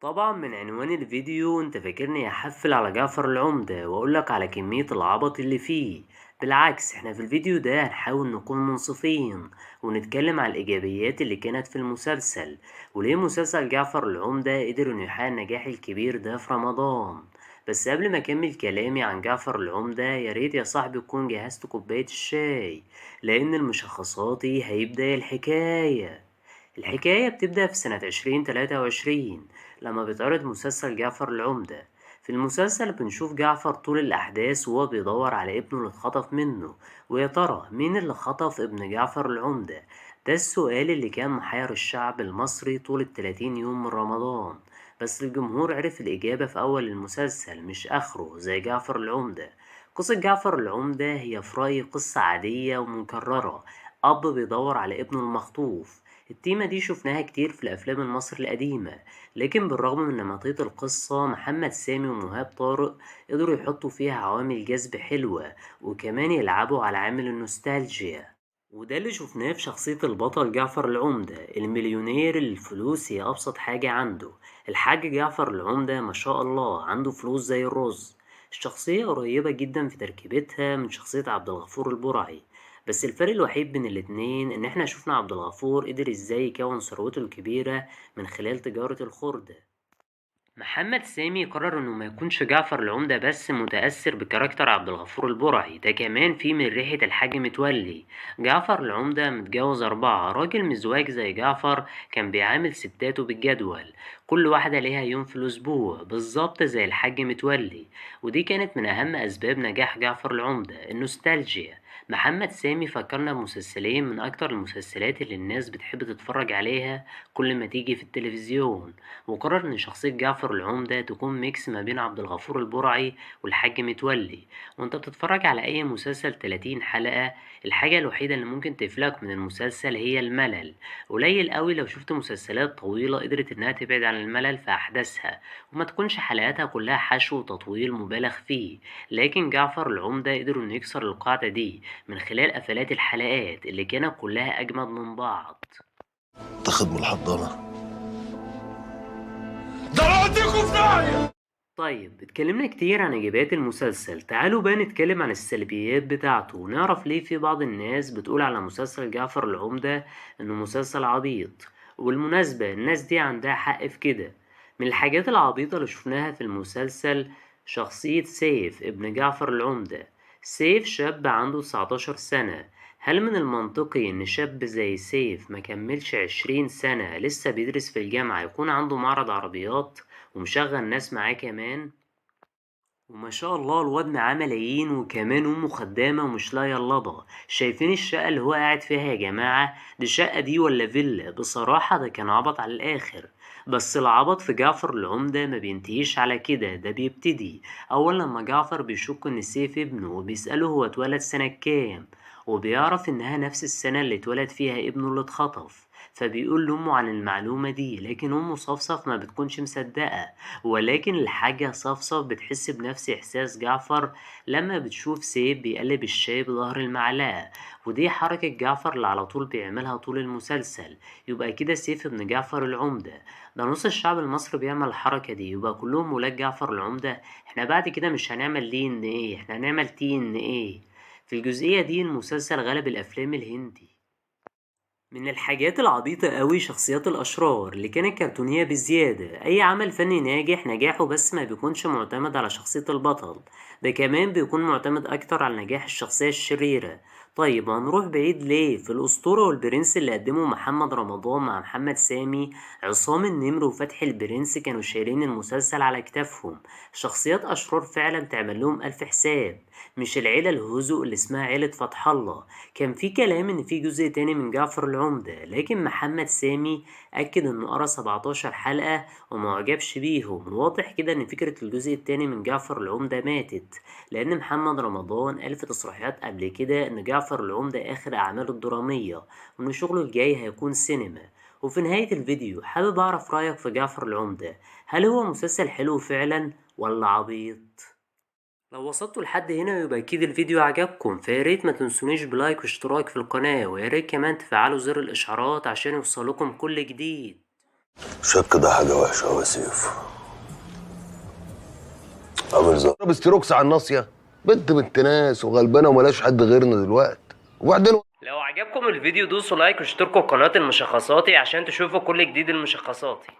طبعا من عنوان الفيديو انت فاكرني هحفل على جعفر العمدة واقولك على كمية العبط اللي فيه. بالعكس، احنا في الفيديو ده هنحاول نكون منصفين ونتكلم على الإيجابيات اللي كانت في المسلسل، وليه مسلسل جعفر العمدة قدر انه يحقق النجاح الكبير ده في رمضان. بس قبل ما اكمل كلامي عن جعفر العمدة، يا ريت يا صاحبي تكون جهزت كوباية الشاي، لأن المشخصاتي هيبدأ الحكاية. الحكاية بتبدأ في سنة 2023 لما بيتعرض مسلسل جعفر العمدة. في المسلسل بنشوف جعفر طول الأحداث وهو بيدور على ابنه اللي اتخطف منه، ويا ترى مين اللي خطف ابن جعفر العمدة؟ ده السؤال اللي كان محير الشعب المصري طول 30 يوم من رمضان. بس الجمهور عرف الإجابة في أول المسلسل مش آخره زي جعفر العمدة. قصة جعفر العمدة هي في رأيي قصة عادية ومكررة، أب بيدور على ابنه المخطوف. التيمة دي شفناها كتير في الأفلام المصري القديمة، لكن بالرغم من نمطية القصة محمد سامي ومهاب طارق قدروا يحطوا فيها عوامل جذب حلوة، وكمان يلعبوا على عامل النوستالجيا، وده اللي شفناه في شخصية البطل جعفر العمدة، المليونير اللي الفلوس هي أبسط حاجة عنده. الحاج جعفر العمدة ما شاء الله عنده فلوس زي الرز. الشخصية قريبة جدا في تركيبتها من شخصية عبد الغفور البرعي، بس الفرق الوحيد بين الاتنين إن احنا شفنا عبد الغفور قدر ازاي يكون ثروته الكبيرة من خلال تجارة الخردة. محمد سامي قرر انه ما يكونش جعفر العمدة بس متأثر ب character عبد الغفور البرعي، ده كمان فيه من ريحة الحاج متولي. جعفر العمدة متجوز 4، راجل مزواج زي جعفر كان بيعامل ستاته بالجدول، كل واحدة ليها يوم في الأسبوع بالظبط زي الحاج متولي، ودي كانت من أهم أسباب نجاح جعفر العمدة، النوستالجيا. محمد سامي فكرنا بمسلسلين من أكتر المسلسلات اللي الناس بتحب تتفرج عليها كل ما تيجي في التلفزيون، وقرر إن شخصية جعفر العمدة تكون mix ما بين عبد الغفور البرعي والحاج متولي. وانت بتتفرج على أي مسلسل 30 حلقة، الحاجة الوحيدة اللي ممكن تقفلك من المسلسل هي الملل. قليل قوي لو شفت مسلسلات طويلة قدرت إنها تبعد عن الملل في أحداثها وما تكونش حلقاتها كلها حشو وتطويل مبالغ فيه، لكن جعفر العمدة قدروا إنه يكسر القاعدة دي من خلال قفلات الحلقات اللي كانت كلها أجمد من بعض. تاخد من الحضانة ده في داهية. طيب اتكلمنا كتير عن إيجابيات المسلسل، تعالوا بقى نتكلم عن السلبيات بتاعته ونعرف ليه في بعض الناس بتقول على مسلسل جعفر العمدة إنه مسلسل عبيط. وبالمناسبة الناس دي عندها حق في كده. من الحاجات العبيطة اللي شفناها في المسلسل شخصية سيف ابن جعفر العمدة. سيف شاب عنده 19 سنة، هل من المنطقي إن شاب زي سيف ما كملش 20 سنة لسه بيدرس في الجامعة يكون عنده معرض عربيات ومشغل ناس معاه كمان؟ وما شاء الله الواد معاه ملايين وكمان أمه خدامة ومش لاقية اللضا. شايفين الشقة اللي هو قاعد فيها يا جماعة؟ دي شقة دي ولا فيلا؟ بصراحة ده كان عبط على الآخر. بس العبط في جعفر العمدة ما بينتهيش على كده، ده بيبتدي أول لما جعفر بيشك إن سيف ابنه وبيسأله هو اتولد سنة كام، وبيعرف إنها نفس السنة اللي اتولد فيها ابنه اللي اتخطف، فبيقول لأمه عن المعلومة دي، لكن أمه صفصف ما بتكونش مصدقة. ولكن الحاجة صفصف بتحس بنفس إحساس جعفر لما بتشوف سيف بيقلب الشاي بظهر المعلقة، ودي حركة جعفر اللي على طول بيعملها طول المسلسل. يبقى كده سيف ابن جعفر العمدة، ده نص الشعب المصري بيعمل الحركة دي، يبقى كلهم ولاد جعفر العمدة. احنا بعد كده مش هنعمل DNA، احنا هنعمل TNA. في الجزئية دي المسلسل غلب الأفلام الهندي. من الحاجات العبيطة قوي شخصيات الأشرار اللي كانت كرتونية بزيادة. أي عمل فني ناجح نجاحه بس ما بيكونش معتمد على شخصية البطل، ده كمان بيكون معتمد أكتر على نجاح الشخصية الشريرة. طيب هنروح بعيد ليه؟ في الأسطورة والبرنس اللي قدمه محمد رمضان مع محمد سامي، عصام النمر وفتحي البرنس كانوا شايلين المسلسل على كتافهم. شخصيات أشرار فعلا تعمل لهم ألف حساب، مش العيلة الهزق اللي اسمها عيلة فتح الله. كان في كلام إن في جزء تاني من جعفر العمدة، لكن محمد سامي أكد إنه قرا 17 حلقة وما عجبش بيهم. واضح كده إن فكرة الجزء التاني من جعفر العمدة ماتت، لأن محمد رمضان قال في تصريحات قبل كده إن جعفر العمدة آخر أعماله الدرامية وإن شغله الجاي هيكون سينما. وفي نهاية الفيديو حابب أعرف رأيك في جعفر العمدة، هل هو مسلسل حلو فعلا ولا عبيط؟ لو وصلتوا لحد هنا يبقى أكيد الفيديو عجبكم، فياريت ما تنسونيش ب like واشتراك في القناة، وياريت كمان تفعلوا زر الإشعارات عشان يوصلكم كل جديد. الشك ده حاجة وحشة أوي يا سيف. عامل زي استروكس على الناصية، بنت ناس وغلبانة وملاش حد غيرنا دلوقتي. وبعدين لو عجبكم الفيديو دوسوا لايك واشتركوا في قناة المشخصاتي عشان تشوفوا كل جديد المشخصاتي.